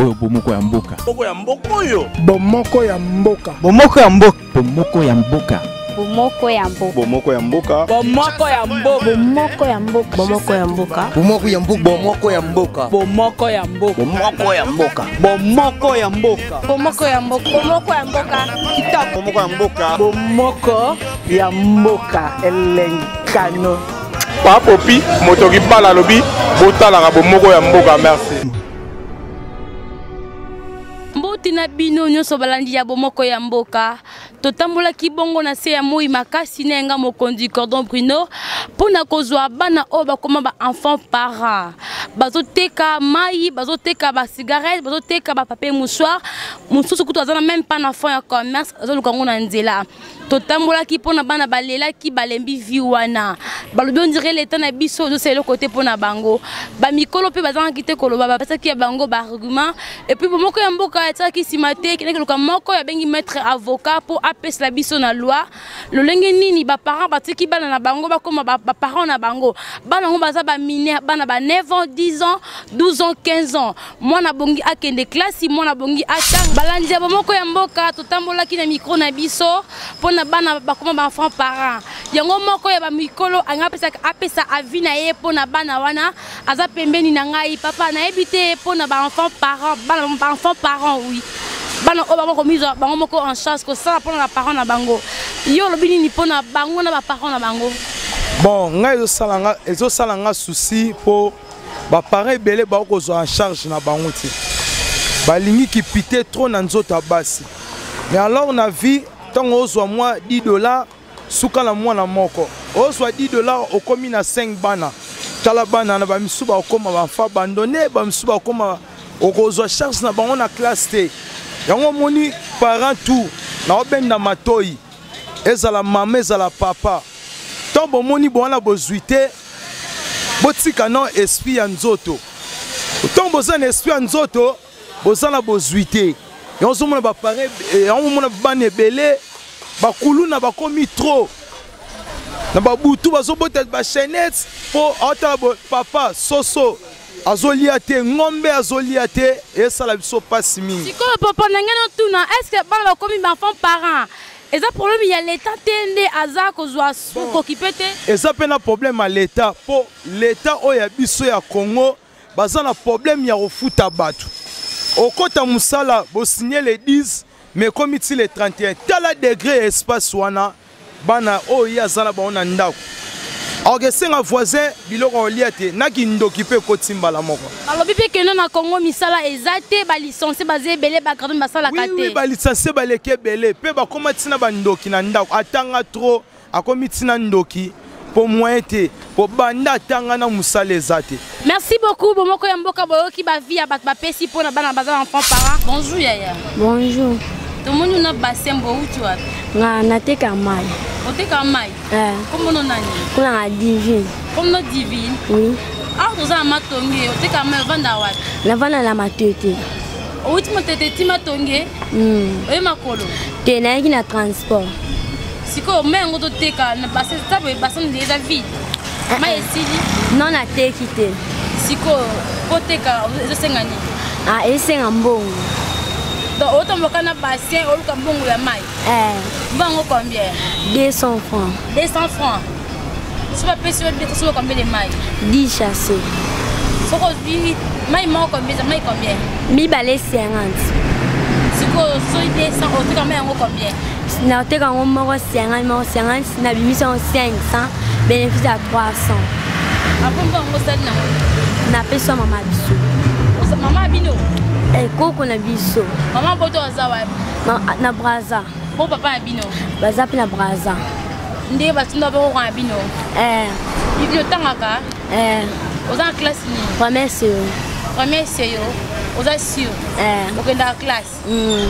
Oyo bomoko ya mboka. Bomoko ya mboka oyo. Bomoko ya mboka. Bomoko ya mboka. Bomoko ya mboka. Bomoko ya mboka. Bomoko ya mboka. Bomoko ya mboka. Bomoko ya mboka. Bomoko ya mboka. Bomoko ya mboka. Bomoko ya mboka. Bomoko ya mboka. Bomoko ya mboka. Bomoko ya mboka. Bomoko ya mboka. Bomoko ya mboka. Kitoko. Bomoko ya mboka. Bomoko ya mboka elenkano. Pa Popi, moto kibala alobi botalaka bomoko ya mboka merci. Mbote na bino nyonso balandi ya bomoko ya mboka. Totambolaki bongo na se ya moi makasi na yanga mokonzi Cordon Bruno mpo na kozwa bana oyo bakoma ba enfant para. Bazoteka mai, bazoteka ba cigarette, bazoteka ba papier mouchoir. Mosusu kutu aza na même pas na fond ya commerce, azoluka yango na nzela. Totambolaki mpo na bana balelaki balembi vie wana. Balobi on dirait l'État na biso ezosala eloko te mpo na bango. Ba mikolo mpe bazangaki te koloba, bapesaki ya bango ba argument. Et puis bomoko ya mboka etiaki nsima te, ekendaki koluka moko oyo abengi maître avocat mpo apesela biso na loi lolenge nini ba parents batiki bana na bango bakoma ba parents na bango. Bana yango baza ba mineur, bana ba 9 ans, 10 ans, 12 ans, 15 ans. Mwana bongi akende classe, mwana bongi atanga. Balandi ya bomoko ya mboka totambolaki na micro na biso mpo na bana bakoma ba enfants parents. Yango moko ya ba mikolo anga apesa avis na ye mpo na bana wana aza pembeni na ngai. Papa, nayebi te mpo na ba enfants parents, bana ba enfants parents oui. Bana oyo bango komizwa bango moko en charge kosala mpo na ba parents na bango. Yo olobi nini mpo na bango na ba parents na bango? Bon, ngai ezosala nga souci mpo ba parents ebele ba kozwa en charge na bango te. Balingi kipite trop na nzoto ya basi. Mais alors na vie, ntango ozwa mwa 10 $ suka na mwana moko, ozwa 10 $ okomi na 5 bana. Tala bana na bamisu bakokoma ba enfants abandonné, bamisu bakokoma okozwa charge na bango na classe te. Yango omoni parent tout na obenda matoi, ezala mama ezala papa, ntango bomoni bowana bozwi te, botika no esprit ya nzoto. Ntango boza na esprit ya nzoto, boza na bozwi te. Yango ozomona ba parents, yango omona bana ebele bakuluna bakomi trop na babutu, bazobota ba chaînette mpo aotala papa soso azolia te, ngombe azolia te, esala biso mpasi mingi. Sikoyo papa, na ngai natuna, est ce que bana bakomi ba enfants parents eza problème ya l'État te nde aza kozwa kokipe te? Eza mpe na problème ya l'État, mpo l'État oyo ya biso ya Congo baza na problème ya kofuta bato. Okota mosala, bosigner le 10, mais ekomi ti le 31. Tala degré ya espace wana, bana oyo ye aza na bango na ndako, akokesenga voisin biloko kolia te, na kindoki mpe ekoti mbala moko. Balobi mpe kende na Congo misala eza te, ba licenciés baza ebele, ba gradués basalaka te. Oui, ba licenciés baleki ebele mpe bakóma ntina bandoki na ndako. Atanga trop, akomi ntina ndoki po moyen te, po banda atanga na mosala eza te. Merci beaucoup. Bomoko ya mboka, boyoki ba vie ya bato bapesi mpo na bana baza enfant parent. Bonjour yaya. Bonjour. Tomoni na bassin, bouti wapi? Nga nateka mai. Oteka mai? Eh. Kombono nani? Kuna nga Divine. Kombono Divine? Oui. Awa toza na Matonge, oteka mai, ovanda wapi? Navanda na Matete. Outi Matete ti Matonge? Oye makolo? Te, nayaki na transport. Sikoyo mai yango toteka na bassin, ta boye bassin eza vide, mai esili? Non, nateki te. Sikoyo poteka ezosenga nini? Ah, esenga mbongo. Donc otomboka na bassin, oluka mbongo ya mai? Eh. Mbongo combien? 200 francs. 200 francs. So bapesi yo 200, soki combien de mai? 10 sachets. Soki ozwi mai moko combien eza mai combien? Mibale 50. Sikoyo soki 200, oteka mai yango combien? Nateka yango moko 50, moko 50, nabimisi yango 500, bénéfice ya 300. Après mbongo yango osali nango? Napesi wa mama biso. Mama bino? Eh, koko na biso. Mama boto aza wapi? Na Braza. Po papa na bino? Baza mpe na Braza. Nde batinda bakoko na bino? Eh. Bino otangaka? Eh. Oza na classe nini? Première seyo. Première seyo, oza sûr? Eh. Okendaka classe?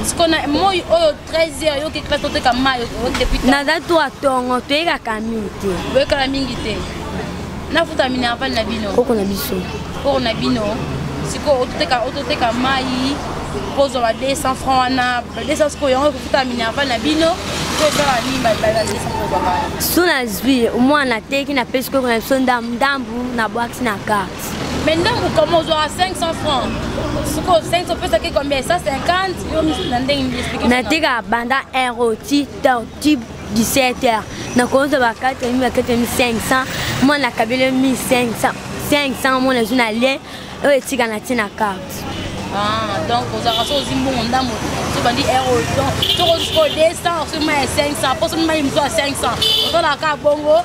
Sikoyo na moi oyo 13 heures yoki classe, oteka mai depuis? Naza to atongo, toyekaka mingi te. Boyekaka mingi te. Nafuta minerval na bino? Koko na biso. Koko na bino. Sikoyo ototeka mai mpo ozwa ba 200 francs wana, ba 200 sikoyo yango ekofuta minerval na bino to esala nini? Ba 200 ozwaka? So nazwi mwana, nateki, napesi koko na biso ndambu, ndambu nabwakisi na carte. Mais ndambu koma ozwaka 500 francs, sikoyo 500 opesaki combien? 150? Yo na ndenge explique. Natekaka banda heure ti ti 17 heures, nakozwa ba 4000, ba 4500. Mwana nakabeli 1500, 500 mwana azwi na lien oyo etika na tie na carte. Ah, donc ozalaka so ozwi mbongo ndambo, so bandi heure, donc soki ozwi sikoyo 200, soki mai ya 500, mpo soki mai mosusu ya 500, ozalaka kaka bongo.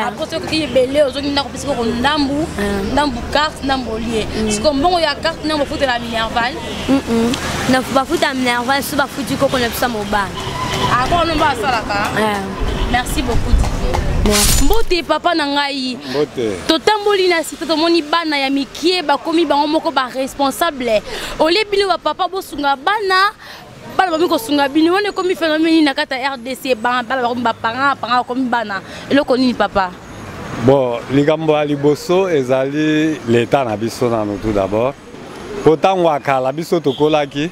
Après soki okoki ebele, ozongi ndako, mpe sikoyo ndambu ndambu carte, ndambu olie. Sikoyo mbongo ya carte, ndambu ofutela minerval? Bafuta minerval so bafuti koko na biso mobali. Ah bon, nomba asalaka. Merci beaucoup, Didier. Mbote papa na ngai. Mbote. Totamboli na site, tomoni bana ya mikie bakomi bango moko baresponsable. Olie bino bapapa bosunga bana, bana bakomi kosunga bino. Wana ekomi phénomène nini na kati ya RDC? Bana bakomi baparent, parent bakomi bana, eloko nini papa? Bon, likambo ya liboso ezali leta na biso nano tout d'abord, mpo ntango ya kala biso tokolaki,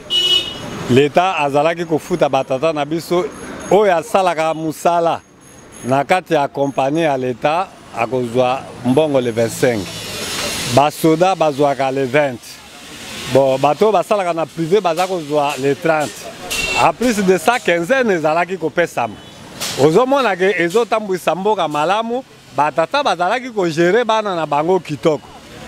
leta azalaki kofuta batata na biso. Oyo asalaka mosala na kati ya kompani ya leta akozwa mbongo le 25, basoda bazwaka le 20, bon, bato oyo basalaka na privé baza kozwa le 30. En plus de ça, quinzaine ezalaki kopesama. Ozomona ke ezotambwisa mboka malamu, batata bazalaki kogérer bana na bango kitoko.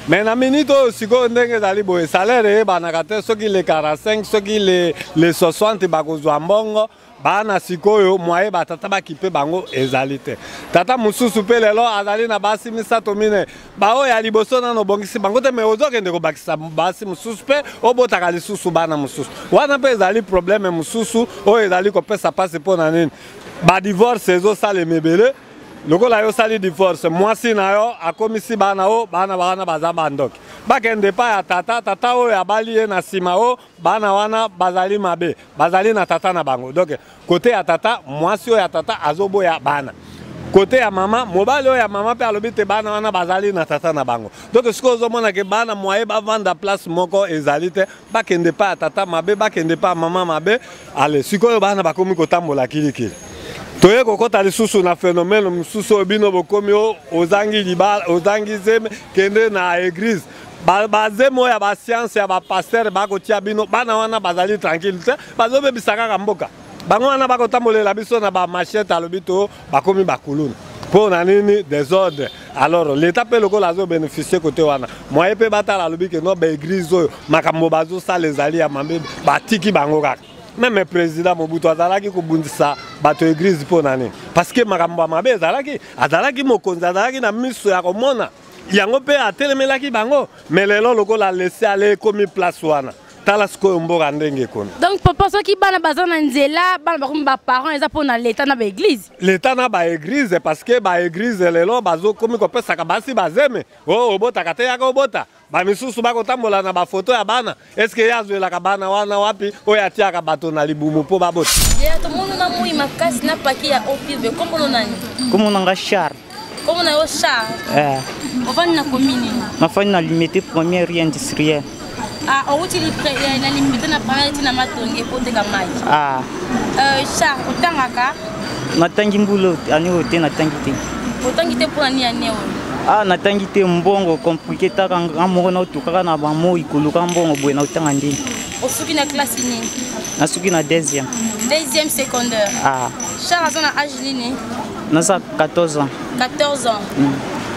Mais na minute oyo sikoyo, ndenge ezali boye, salaire eyebanaka te, soki le 45, soki le 60 bakozwa mbongo. Bana sikoyo, moyen batata bakipe bango ezali te. Tata mosusu mpe lelo azali na basi misato, mine. Baoyo ya liboso nano obongisi bango te, mais ozokende kobakisa basi mosusu mpe obotaka lisusu bana mosusu. Wana mpe ezali problème mosusu oyo ezali kopesa mpasi. Mpo na nini badivorce ezosalema ebele? Lokola yo osali divorce, mwasi na yo akomisi bana o bana wana baza bandoki, bakende epai ya tata. Tata oyo abali ye na nsima, o bana wana bazali mabe, bazali na tata na bango. Donc côté ya tata, mwasi oyo ya tata azoboya bana. Côté ya mama, mobali oyo ya mama mpe alobi te bana wana bazali na tata na bango. Donc sikoyo ozomona ke bana, moyen bavanda place moko ezali te, bakende pa ya tata mabe, bakende pa ya mama mabe. Ale sikoyo bana bakomi kotambola kilikili. Toye kokɔta lisusu na phénomène mosusu oyo bino bokomi o ozangi libala, ozangi zeme, kende na église. Bazemi oyo ya bascience ya bapasteur bakotia bino, bana wana bazali tranquille te, bazobebisa kaka mboka. Bango wana bakotambolela biso na bamachete, alobi to bakomi bakuluna. Mpo na nini désordre? Alors l'état mpe lokola azobénéficie côté wana, moyen mpe batala, alobi ke no, baéglise oyo makambo bazosala ezali ya mabe, batiki bango kaka. Même président Mobutu azalaki kobundisa bato église. Mpo na nini? Parce que makambo ya mabe ezalaki, azalaki mokonzi, azalaki na miso ya komona yango mpe atelemelaki bango. Mais lelo lokola laisser aller ekomi place wana, tala sikoyo mboka ndenge ekomi. Donc papa, soki bana baza na nzela, bana bakomi baparent, eza mpo na leta na baéglise? Leta na baéglise, parce que baéglise lelo bazokomi kopesaka basi bazeme o obotaka te, yaka obota. Bamisusu bakotambola na bafoto ya bana. Eske ye azwelaka bana wana wapi, oyo atiaka bato na libumu mpo babota? Ya tomoni na moi makasi na paquet ya eau pure. Kombono nani? Kombo na nga Charles. Kombo na yo Charles? Eh. Ovandi na commune nini? Nafandi na Limete, première rue industrielle. Ah, outi na Limete na première ti na Matonge po oteka mai? Ah. Charles, otangaka? Natangi mbula année oyo te, natangi te. Otangi te mpona nini année oyo? Ah, natangi te, mbongo compliqué, taka nga moko naotukaka na bamoi koluka mbongo boye, naotanga ndeni? Osuki na classe nini? Nasuki na deuxième. Deuxième secondaire? Ah. Charles aza na âge nini? Naza 14 ans. 14 ans.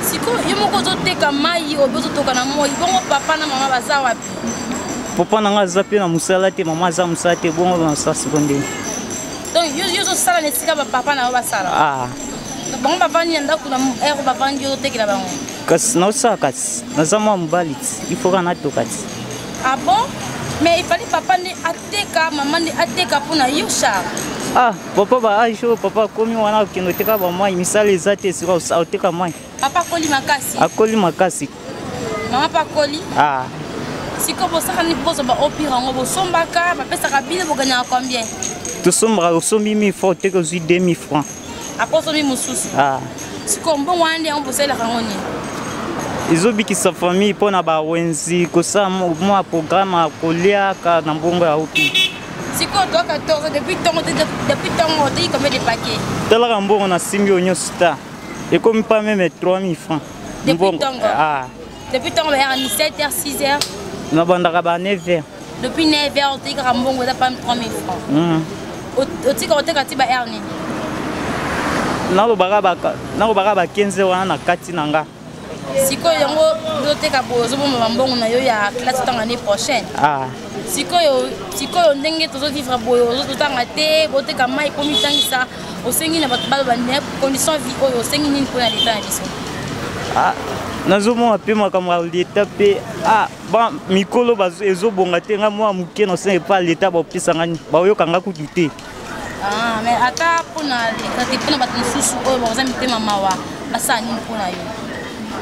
Sikoyo yo moko ozoteka mai obi ozotoka na moi bongo, papa na mama baza wapi? Papa na nga aza mpe na mosala te, mama aza mosala te, bongo nasala siko ndeni? Donc yo ozosala na esika bapapa na yo basala? Ah. Bango bavandi na ndako na heure bavandi, yo ozotekela bango? Kasi naosala, kasi naza mwa mobali ti, il faut kaka natoka ti. Ah bon, mais il fallait papa nde ateka, mama nde ateka mpona yo, Charles. Ah, papa ba âge oyo papa akomi wana, okende oteka bamai, misala eza te, sika oteka mai. Papa akoli makasi? Akoli makasi. Mama mpe akoli? Ah. Sikoyo bosaka nini mpo bozwa baeau pure yango? Bosombaka, bapesaka bino, boganyaka combien? Tosombaka, osombi 1000 francs, oteki, ozwi 2000 francs. Après osombi mosusu? Ah. Sikoyo mbongo wana nde yango bosalelaka yango nini? Ezobikisa famille mpo na bawenzi, kosala mwa programme ya koliaka na mbongo ya opi. Sikoyo toa 14, depuis ntongo, depuis ntongo oteki combien de paquet? Talaka mbongo nasimbi oyo nyonso ta ekomi pas même 3000 francs. Depuis ntongo? Ah. Depuis ntango bayaka ni 7 h 6 h? Nabandaka ba 9 h. Depuis 9 h otikaka mbongo eza pa 3000 francs? Otika oteka ti ba heure nini? Nalobaka ba 15 wana na kati na nga. Sikoyo yango ozoteka boye, ozobomba bambongo na yo ya classe ntango année prochaine? Ah. Sikoyo ndenge tozovivre boye, ozotanga te, boteka mai mpo mitangisa. Osengi na bato baloba na condition vie oyo, osengi nini mpona leta na biso? Ah, nazomona mpe makambo ya leta mpe, ah, ba mikolo ezobonga te. Nga mwa moke nasenga epa leta, bapesa nga, baoyoka nga kutu te. Ah, mais ata mpona leta te, mpona bato mosusu oyo bakoza mitema mawa, basala nini mpona yo?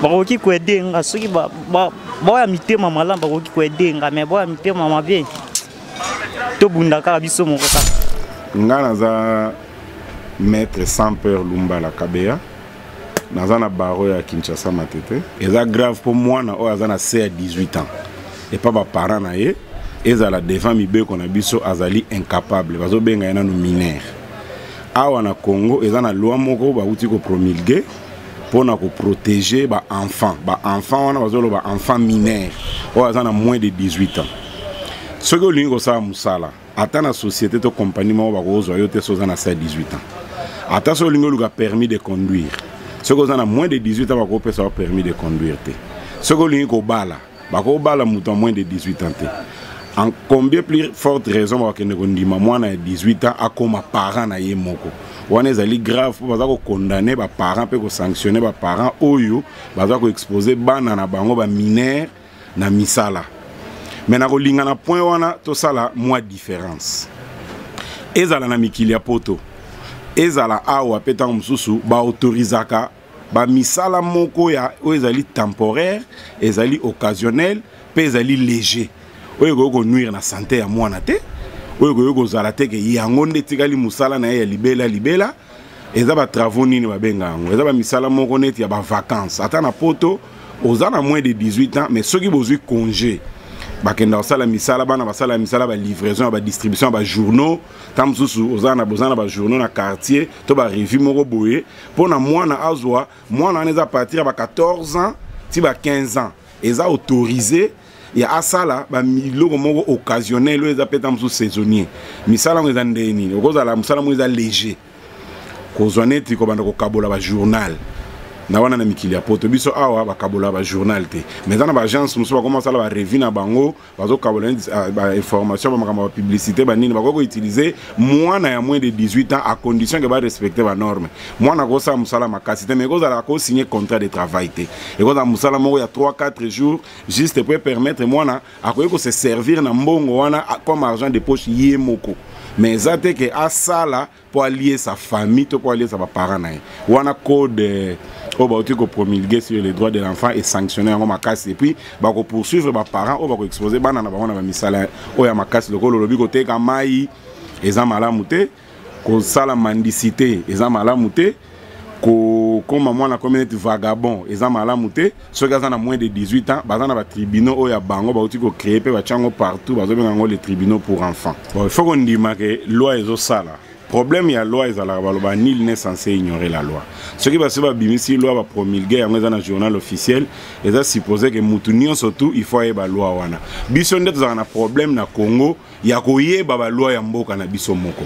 Bakoki koaider nga soki baoya mitema malamu, bakoki koaider nga, mais baoya mitema mabe, tobunda kaka biso moko kaka. Nga naza maître Sans Peur Lumbala Kabeya, naza na barreau ya Kinshasa Matete. Eza grave mpo mwana oyo aza na se ya 18 ans epa baparent na ye, ezala devant mibeko na biso, azali incapable, bazobenga ye nanu mineur. Awa na Congo eza na loi moko bauti kopromulguer mpona koprotéger baenfant. Baenfant wana bazoloba enfant mineur oyo aza na moins de 18 ans. Soki olingi kosala mosala ata na société to compagnie moko, bakozwa yo te so oza na se ya 18 ans. Ata so olingi oluka permis de conduire, soki oza na moins de 18 ans, bakopesa yo permis de conduire te. Soki olingi kobala, bakobala moto ya moins de 18 ans te. En combien plus forte raison bakokende kondima mwana ya 18 ans akoma parent na ye moko? Wana ezali grave mpo baza kocondamner baparent mpe kosanctionner baparent oyo baza koexposer bana na bango bamineur na misala. Me na kolinga na point wana tosala mwa différence. Ezala na mikili ya Poto, ezala awa mpe, ntango mosusu baautorisaka bamisala moko ya oyo ezali temporaire, ezali occasionnel mpe ezali léger, oyo ekoki konuire na santé ya mwana te, oyo ekoki kozala te ke yango nde etikali mosala na ye ya libela libela. Eza batravaux nini babenga yango, eza bamisala moko neti ya bavacance. Ata na Poto, oza na moins de 18 ans, mais soki bozwi congé, bakenda kosala misala. Bana basala misala balivraison ya badistribution ya bajournaux. Ntango mosusu oza na boza na bajournaux na quartier to barevue moko boye mpo na mwana azwa. Mwana wana eza partir ya ba 14 ans ti ba 15 ans, eza autorisé ya asala bamiloko moko occasionnel oyo eza mpe ntango mosusu saisonnier. Misala yango eza ndenge nini? Okozala mosala moko eza léger, kozwa neti kobanda kokabola bajournal na wana na mikili ya Poto. Biso awa bakabola bajournal te, mais eza na baagence mosusu bakoma basala barevue na bango, bazokabola neti bainformation, bamakambo ya bapublicité, banini. Bakoki koutiliser mwana ya moins de 18 ans à condition ke barespecte banorme. Mwana akosala mosala makasi te, mais ekozala akosigne contrat de travail te. Ekozala mosala moko ya 3 4 jours, juste po permettre mwana akoki kose servir na mbongo wana comme argent de poche ye moko, mais eza te ke asala mpo aliesa famille to mpo aliesa baparent na ye. Wana code oyo bauti kopromulguer sur les droits de l'enfant esanctionne yango makasi, et puis bakopoursuivre baparent oyo bakoexpose bana na bango na bamisala oyo ya makasi, lokola olobi koteka mai eza malamu te, kosala mendicité eza malamu te, kokóma mwana komi neti vagabond eza malamu te. Soki aza na moins de 18 ans, baza na batribunaux oyo ya bango bauti kocréer mpe batia yango partout, bazobenga yango les tribunaux pour enfants. Bon, il faut kondima ke loi ezosala. Problème ya loi ezalaka, baloba nul n'est censé ignorer la loi. Soki basi babimisi loi, bapromulgue yango, eza na journal officiel, eza supposé ke mutu nyonso tu il faut ayeba loi wana. Biso nde tozalaka na problème na Congo ya koyeba baloi ya mboka na biso moko.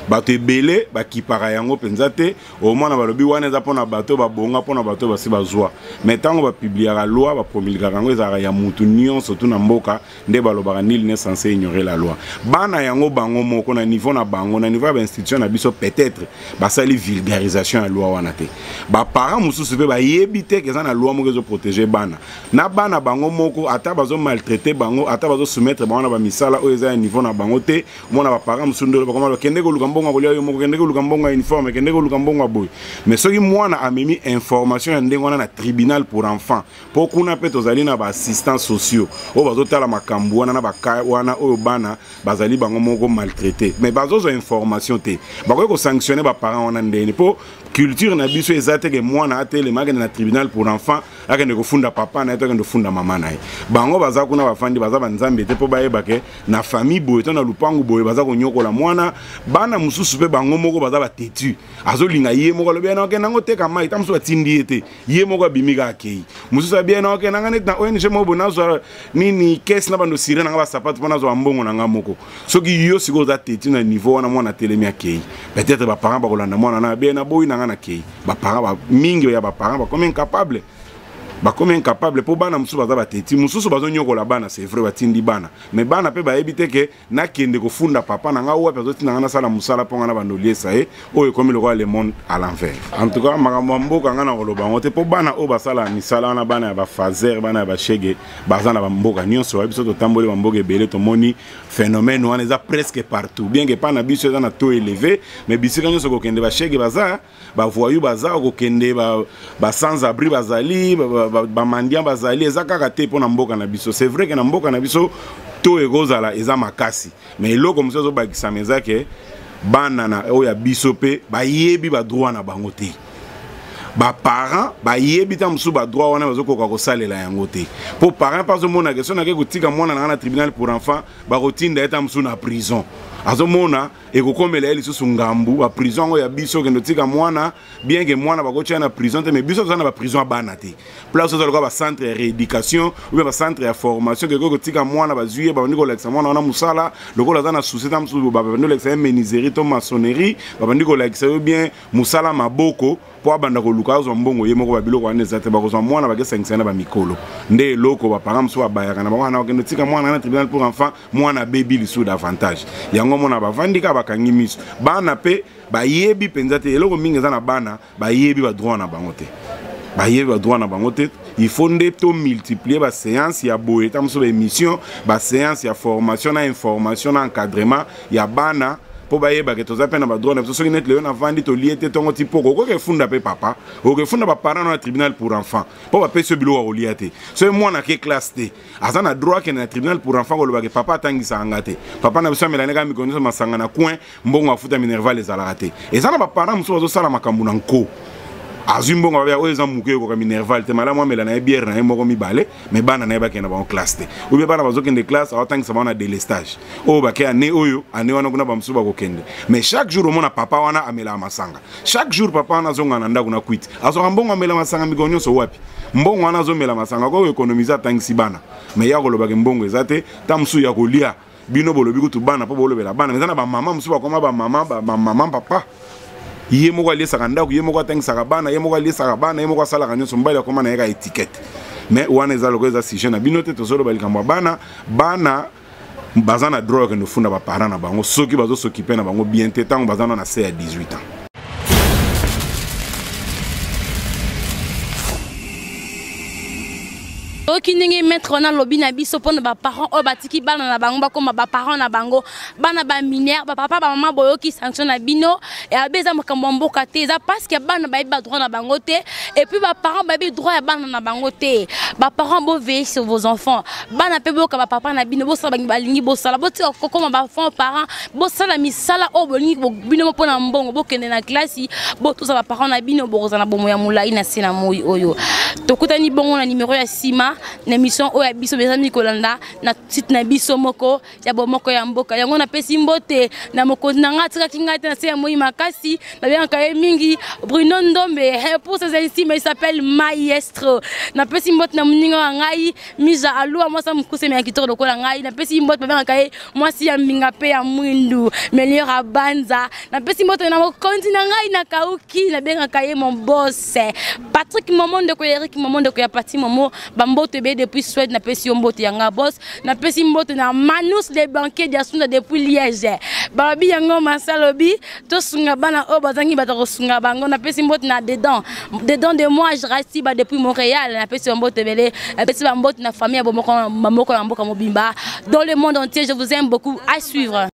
Bato ebele bakipaka yango mpenza te. Omwana balobi wana eza mpona bato babonga, mpona bato basi bazwa, mais ntango bapubliaka loi, bapromulgaka yango, ezalaka ya mutu nyonso tu na mboka. Nde balobaka nul n'est censé ignorer la loi. Bana yango bango moko na niveau na bango, na niveau ya bainstitution na biso, peut-être basali vulgarisation ya loi wana te. Baparent mosusu mpe bayebi te ke eza na loi moko ezoprotéger bana na bana bango moko, ata bazomaltraiter bango, ata bazosoumettre bango na bamisala oyo eza ya niveau na bango te. Mona baparent mosusu nde bakoma: kende koluka mbongo ya kolia yo moko, kende koluka mbongo ya uniforme, kende koluka mbongo ya boye. Mais soki mwana amemi information ya ndenge wana na tribunal pour enfant, mpo kuna mpe tozali na baassistants sociaux oyo bazotala makambo wana na baka wana oyo bana bazali bango moko maltraité, mais bazozwa information te, bakoki kosanctionner baparent wana ndeni? Mpo Culture na biso eza te ke mwana atelema akende na tribunal pour enfant, akende kofunda papa na ye to akende kofunda mama na ye. Bango baza kuna bafandi, baza banzambe te mpo bayeba ke na famille boye to na lupangu boye baza konyokola mwana. Bana mosusu mpe bango moko baza batetu, azolinga ye moko alobi na okende yango teka mai, ta mosusu batindi ye te, ye moko abimi kaka akei. Mosusu abi na okende nga neti na ONG moko boye nazwa nini kese na bando sire na nga basapato mpo nazwa mbongo na nga moko. Soki yo sikoyo oza tetu na niveau wana, mwana atelemi akei, peut-être baparent bakolanda mwana na bien naboyi na nga nakei. Baparent mingi ya baparent bakomi incapable, bakomi incapable mpo bana mosusu baza bateti, mosusu bazonyokola bana. C'est vrai batindi bana, mais bana mpe bayebi te ke nakende kofunda papa na nga wapi, azotinda nga nasala mosala mpo nga na bando liesa ye. Oyo ekomi lokola le monde à l'envers. En tout cas makambo ya mboka nga na koloba yango te, mpo bana oyo basala misala wana, bana ya bafazer, bana ya bashege, baza na bamboka nyonso. Bayebi biso totamboli bamboka ebele, tomoni phénomène wana eza presque partout, bien que epai na biso eza na taux élevé, mais bisika nyonso kokende bashege baza, bavoyou baza, kokende ba sans abri bazali, bamandian bazali. Eza kaka te mpo na mboka na biso. C'est vrai ke na mboka na biso to ekozala eza makasi, mais eloko mosusu ezobakisama eza ke bana na oyo ya biso mpe bayebi badroit na bango te. Baparent bayebi ta mosusu badroit wana, bazokoka kosalela yango te, mpo parent mpe azomona ke so nake kotika mwana na nga na tribunal pour enfant, bakotinda ye ta mosusu na prison, azomona ekokomela ye lisusu ngambu. Baprison yango ya biso, okende otika mwana, bien ke mwana bakotia na prison te, mais biso toza na baprison ya bana te. Place oza lokola bacentre ya rééducation ou bien bacentre ya formation, kekoki kotika mwana, bazwi ye, babandi kolakisa mwana wana mosala lokola aza na souci, ta mosusu babandi kolakisa ye menuiserie to maçonnerie, babandi kolakisa yo bien mosala maboko mpo abanda koluka azwa mbongo ye moko. Babiloko wana eza te, bakozwa mwana bakesangisa na bamikolo. Nde eloko baparent mosusu babayaka na bango wana, bakende tika mwana na tribunal pour enfant, mwana abebi lisusu davantage. Yango mona bavandi kaka bakangi miso. Bana mpe bayebi mpenza te eloko mingi eza na bana, bayebi badroit na bango te, bayebi badroit na bango te. Il faut nde tomultiplier baséance ya boye, ta mosusu baémission, baséance ya formation na information na encadrement ya bana, mpo bayebake toza mpe na badroit na biso. Soki neti lelo navandi tolie te ntongo ti poko, okoki efunda mpe papa, okoki efunda baparent na tribunal pour enfant mpo bapesi yo biloko ya kolia te. Soki mwana ake classe te, aza na droit akende na tribunal pour enfant kolobake papa atangisaka nga te, papa na biso amelani kaka mikolo nyonso masanga na coin, mbongo afuta minerval ezalaka te. Eza na baparent mosusu bazosala makambo na nko, azwi mbongo babia oyo eza moke ekoka minerval te, malamu amela na ye biere na ye moko mibale, mais bana na ye bakende bango classe te, ou bien bana bazokende classe, aotangisa bango na délestage oyo bake ane oyo ane wana kuna, bamosusu bakokende. Mais chaque jour omona papa wana amelaka masanga, chaque jour papa wana azonga na ndako na kwiti, azwaka mbongo amela masanga mikolo nyonso. Wapi mbongo wana azomela masanga? Koko économiser atangisi bana, mais ya kolobaka mbongo eza te, ta mosusu ya kolia. Bino bolobi kutu bana mpo bolobela bana, eza na bamama mosusu bakoma bamama, bamama papa ye moko aliesaka ndako, ye moko atangisaka bana, ye moko aliesaka bana, ye moko asalaka nyonso, mobali akoma na ye ka étiquette. Mais wana eza lokola eza sujet na bino te. Tozoloba likambo ya bana. Bana baza na droit ya kokende kofunda baparent na bango soki bazosokipe na bango bien te ntango baza na se ya 18 ans. Oyoki ndenge maître wana alobi na biso mpona baparent oyo batiki bana na bango bakóma baparent na bango, bana baminere, bapapa, bamama, boyoki sanction na bino. Abe eza makambo ya mboka te, eza parce que bana bayebi badroit na bango te, et puis baparent bayebi droit ya bana na bango te. Baparent, boveille sur vos enfants. Bana mpe boyoka bapapa na bino, bosala balingi bosala, botika kokóma bafond parent, bosala misala oyo bolingi bino mpona mbongo, bokende na klasi, botosa baparent na bino, bokozala na bomo ya molai na se na moi oyo. Tokutani bongo na nimero ya nsima na émission oyo ya biso bezami kolanda na site na biso moko ya bomoko ya mboka. Yango napesi mbote na mokonzi na ngai atikaki ngai te na se ya moi makasi, nabengaka ye mingi Bruno Ndombe, pour ses intimes il s'appelle Maestro. Napesi mbote na moninga wa ngai Mija Alua, mwasi ya mokuse me ya kitoko lokola ngai. Napesi mbote, babengaka ye mwasi ya mbinga mpe ya mwindu, Melior Abanza. Napesi mbote na mokonzi na ngai na kauki, nabengaka ye mon boss Patrick Momo, ndeko ya Eric Momo, ndeko ya Pati Momo, bambote ebele depuis Suède. Napesi yo mbote ya nga boss. Napesi mbote na Manus le banquier Diasunda depuis Liège. Balobi yango masalobi tosunga bana oyo bazangi bato kosunga bango. Napesi mbote na dedans dedans de moi Rasiba depuis Montréal. Napesi bambote ebele, napesi bambote na famille ya bomoko ya mboka mobimba dans le monde entier. Je vous aime beaucoup, à suivre.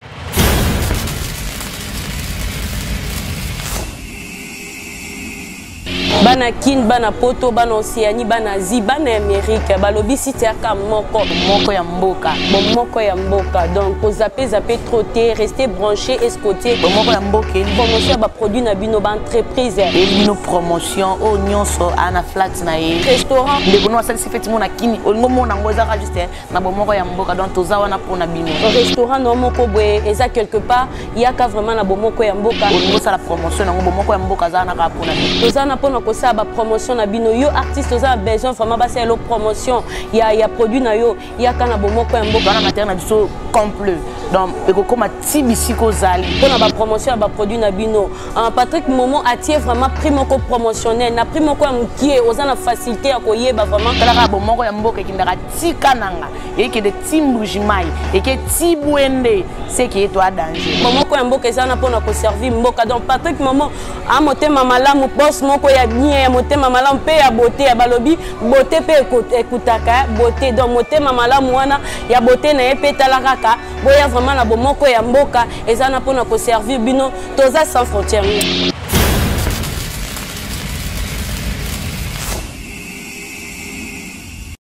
Bana Kin, bana Poto, bana Océanie, bana Asie, bana Amérique, balobi site yaka moko. Moko ya mboka. Bomoko ya mboka. Donc kozape zape trop te, restez branché et scotché. Bomoko ya mboka. Promotion ya ba produit na bino ba entreprise. Eyeli bino promotion oyo nyonso ana flat na ye. Restaurant. Ndeko no asalisi feti mona kini olingo mona yango ezaka juste na bomoko ya mboka, donc toza wana mpona bino. Restaurant no moko boye eza quelque part, yaka vraiment na bomoko ya mboka. Olingo osala promotion yango, bomoko ya mboka aza wana kaka mpona bino. Toza wana mpona kosala bapromotion na bino. Yo artiste oza na besoin vraiment basala yo promotion ya produit na yo, yaka na bomoko ya mboka. Wana matériel na biso complet, donc ekokóma ti bisika ozali. Mpona bapromotion ya baproduit na bino. Patrick Momo atie vraiment prix moko promotionnel na prix moko ya mokie, oza na facilité ya koyeba vraiment. Talaka, bomoko ya mboka ekendaka tika nanga, ekende ti Mbujimai, eke ti Bwende, seke ye to a danger. Bomoko ya mboka eza wana mpona koservir mboka. Donc Patrick Momo a motema malamu, boss moko ya bien, ya motema malamu mpe ya beauté, ya balobi beauté mpe ekutaka beauté. Donc motema malamu wana ya beauté na ye mpe tala kaka, boya vraiment na bomoko ya mboka, eza wana mpona koservir bino. Toza sans frontière.